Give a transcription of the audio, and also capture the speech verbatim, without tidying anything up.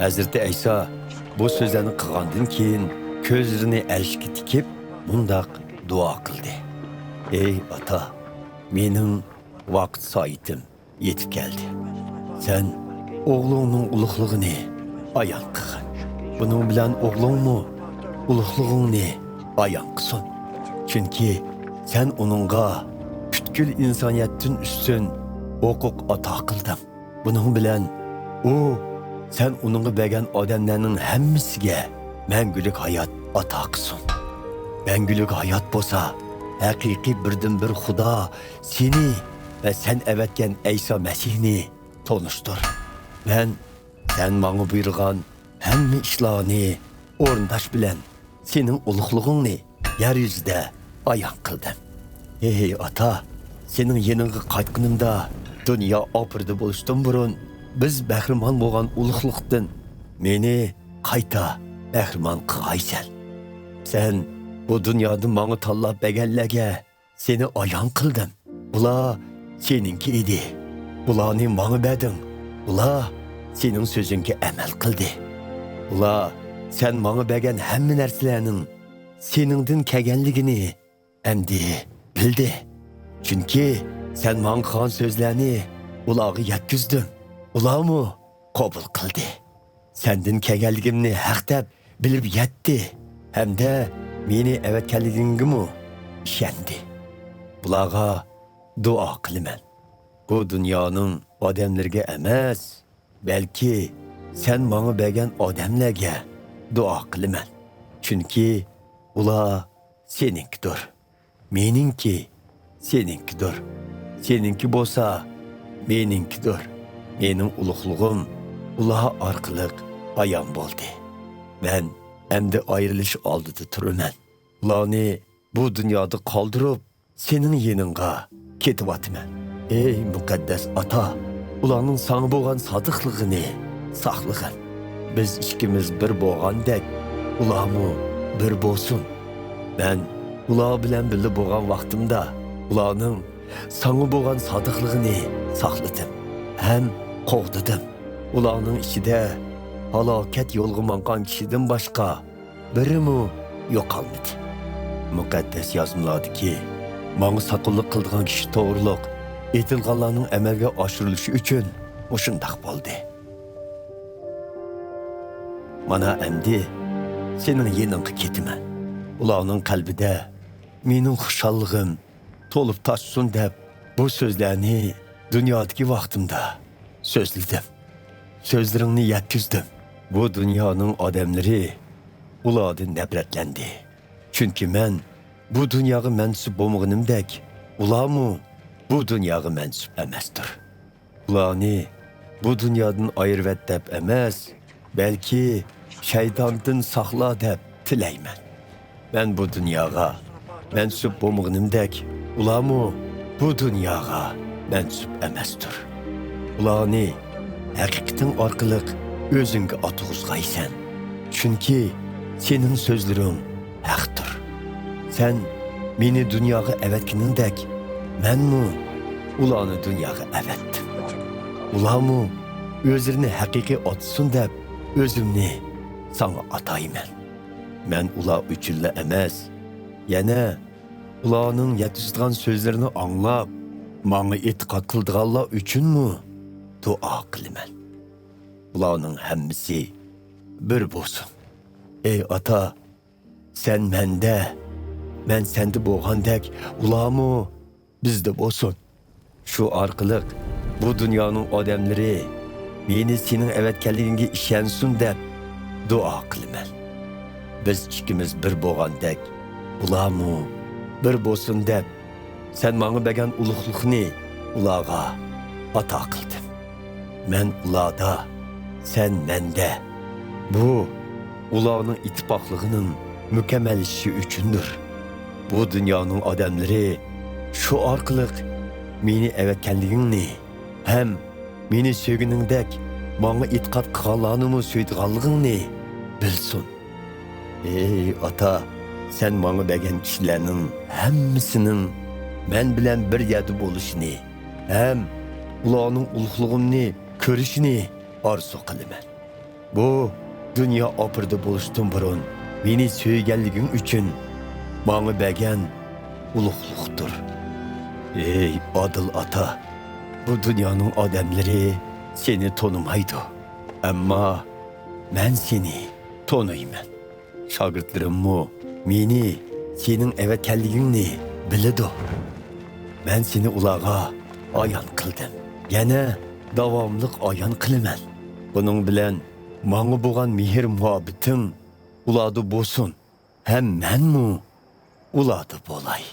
ھەزرىتى ئەيسا بۇ سۆزلەرنى قىلغاندىن كېيىن، كۆزلىرىنى ئەرشكە تىكىپ، مۇنداق دۇئا قىلدى: «ئەي ئاتا، مېنىڭ ۋاقىت سائىتىم يېتىپ كەلدى. سەن ئوغلۇڭنىڭ ئۇلۇغلۇقىنى ئايان قىلغىن. بۇنىڭ بىلەن ئوغلۇڭمۇ ئۇلۇغلۇقۇڭنى ئايان قىلسۇن. چۈنكى سەن ئۇنىڭغا پۈتكۈل ئىنسانىيەتتىن ئۈستۈن ھوقۇق ئاتا قىلدىڭ. بۇنىڭ بىلەن ئۇ سەن ئۇنىڭغا بەرگەن ئادەملەرنىڭ ھەممىسىگە مەڭگۈلۈك ھايات ئاتا قىلسۇن. مەڭگۈلۈك ھايات بولسا، ھەقىقىي بىردىنبىر خۇدا سېنى ۋە سەن ئەۋەتكەن ئەيسا مەسىھنى تونۇشتۇر. مەن سەن ماڭا بۇيرۇغان ھەممە ئىشلارنى ئورۇنداش بىلەن سېنىڭ ئۇلۇغلۇقۇڭنى يەر يۈزىدە ئايان قىلدىم. ئەي ئاتا، سېنىڭ يېنىڭغا قايتقىنىمدا، دۇنيا ئاپىرىدە بولۇشتىن بۇرۇن، بىز بەھرىمەن بولغان ئۇلۇغلۇقتىن مېنى قايتا بەھرىمەن قىلغايسەن. سەن بۇ دۇنيادا ماڭا تاللاپ بەرگەنلەرگە سېنى ئايان قىلدىم. ئۇلار سېنىڭكى ئىدى. ئۇلارنى ماڭا بەردىڭ. ئۇلار سېنىڭ سۆزۈڭگە ئەمەل قىلدى. ئۇلار سەن ماڭا بەرگەن ھەممە نەرسىلەرنىڭ سېنىڭدىن كەلگەنلىكىنى ئەمدى بىلدى. چۈنكى سەن ماڭا قىلغان سۆزلەرنى ئۇلارغا يەتكۈزدۈم. ئۇلارمۇ قوبۇل قىلدى. سەندىن كەلگەنلىكىمنى ھەق دەپ بىلىپ يەتتى ھەمدە مېنى ئەۋەتكەنلىكىڭگىمۇ ئىشەندى. بۇلارغا دۇئا قىلىمەن. بۇ دۇنيانىڭ ئادەملىرىگە ئەمەس، بەلكى سەن ماڭا بەرگەن ئادەملەرگە دۇئا قىلىمەن. چۈنكى ئۇلار سېنىڭكىدۇر. مېنىڭكى سېنىڭكىدۇر. سېنىڭكى بولسا مېنىڭكىدۇر. مېنىڭ ئۇلۇغلۇقۇم ئۇلار ئارقىلىق ئايان بولدى. مەن ئەمدى ئايرىلىش ئالدىدا تۇرىمەن. ئۇلارنى بۇ دۇنيادا قالدۇرۇپ، سېنىڭ يېنىڭغا كېتىۋاتىمەن. ئەي مۇقەددەس ئاتا، ئۇلارنىڭ ساڭا بولغان سادىقلىقىنى ساقلىغىن. بىز ئىككىمىز بىر بولغاندەك، ئۇلارمۇ بىر بولسۇن. مەن ئۇلار بىلەن بىللە بولغان ۋاقتىمدا، ئۇلارنىڭ ساڭا بولغان سادىقلىقىنى ساقلىدىم ھەم قوغدىدىم. ئۇلارنىڭ ئىچىدە ھالاكەت يولىغا ماڭغان كىشىدىن باشقا بىرىمۇ يوقالمىدى. مۇقەددەس يازمىلاردىكى ماڭا ساقىنلىق قىلىدىغان كىشى توغرۇلۇق ئېيتىلغانلارنىڭ ئەمەلگە ئاشۇرۇلۇشى ئۈچۈن مۇشۇنداق بولدى. مانا ئەمدى سېنىڭ يېنىڭغا كېتىمەن. ئۇلارنىڭ قەلبىدە مېنىڭ خۇشاللىقىم تولۇپ تاشسۇن دەپ، بۇ سۆزلەرنى دۇنيادىكى ۋاقتىمدا سۆزلىدىم. سۆزلىرىڭنى يەتكۈزدۈم. بۇ دۇنيانىڭ ئادەملىرى ئۇلاردىن نەپرەتلەندى. چۈنكى مەن بۇ دۇنياغا مەنسۇپ بولمىغىنىمدەك، ئۇلارمۇ بۇ دۇنياغا مەنسۇپ ئەمەستۇر. ئۇلارنى بۇ دۇنيادىن ئايرىۋەت دەپ ئەمەس، بەلكى شەيتاندىن ساقلا دەپ تىلەيمەن. مەن بۇ دۇنياغا مەنسۇپ بولمىغىنىمدەك، ئۇلارمۇ بۇ دۇنياغا مەنسۇپ ئەمەستۇر. ئۇلارنى ھەقىقىتىڭ ئارقىلىق ئۆزۈڭگە ئاتىغۇزغايسەن. چۈنكى سېنىڭ سۆزلىرىڭ ھەقتۇر. سەن مېنى دۇنياغا ئەۋەتكىنىڭدەك، مەنمۇ ئۇلارنى دۇنياغا ئەۋەتتىم. ئۇلارمۇ ئۆزلىرىنى ھەقىقىي ئاتىسۇن دەپ، ئۆزۈمنى ساڭا ئاتايمەن. مەن ئۇلار ئۈچۈنلا ئەمەس، يەنە ئۇلارنىڭ يەتكۈزىدىغان سۆزلىرىنى ئاڭلاپ، ماڭا ئېتىقاد قىلىدىغانلار ئۈچۈنمۇ دۇئا قىلىمەن. ئۇلارنىڭ ھەممىسى بىر بولسۇن. ئەي ئاتا، سەن مەندە، مەن سەندە بولغاندەك، ئۇلارمۇ بىزدە بولسۇن. شۇ ئارقىلىق بۇ دۇنيانىڭ ئادەملىرى مېنى سېنىڭ ئەۋەتكەنلىكىڭگە ئىشەنسۇن دەپ دۇئا قىلىمەن. بىز ئىككىمىز بىر بولغاندەك، ئۇلارمۇ بىر بولسۇن دەپ، سەن ماڭا بەرگەن ئۇلۇغلۇقنى ئۇلارغا ئاتا قىلدىم. مەن ئۇلاردا، سەن مەندە. بۇ ئۇلارنىڭ ئىتتىپاقلىقىنىڭ مۇكەممەللىشىشى ئۈچۈندۇر. بۇ دۇنيانىڭ ئادەملىرى شۇ ئارقىلىق مېنى ئەۋەتكەنلىكىڭنى ھەم مېنى سۆيگىنىڭدەك ماڭا ئېتىقاد قىلغانلارنىمۇ سۆيىدىغانلىقىڭنى بىلسۇن. ئەي ئاتا، سەن ماڭا بەرگەن كىشىلەرنىڭ ھەممىسىنىڭ مەن بىلەن بىر يەردە بولۇشىنى ھەم ئۇلارنىڭ ئۇلۇغلۇقۇمنى كۆرۈشىنى ئارزۇ قىلىمەن. بۇ دۇنيا ئاپىرىدە بولۇشتىن بۇرۇن مېنى سۆيگەنلىكىڭ ئۈچۈن ماڭا بەرگەن ئۇلۇغلۇقتۇر. ئەي ئادىل ئاتا، بۇ دۇنيانىڭ ئادەملىرى سېنى تونۇمايدۇ. ئەمما مەن سېنى تونۇيمەن. شاگىرتلىرىممۇ مېنى سېنىڭ ئەۋەتكەنلىكىڭنى بىلىدۇ. مەن سېنى ئۇلارغا ئايان قىلدىم. يەنە داۋاملىق ئايان قىلىمەن. بۇنىڭ بىلەن ماڭا بولغان مېھىر-مۇھەببىتىڭ ئۇلاردا بولسۇن ھەم مەنمۇ ئۇلاردا بولاي.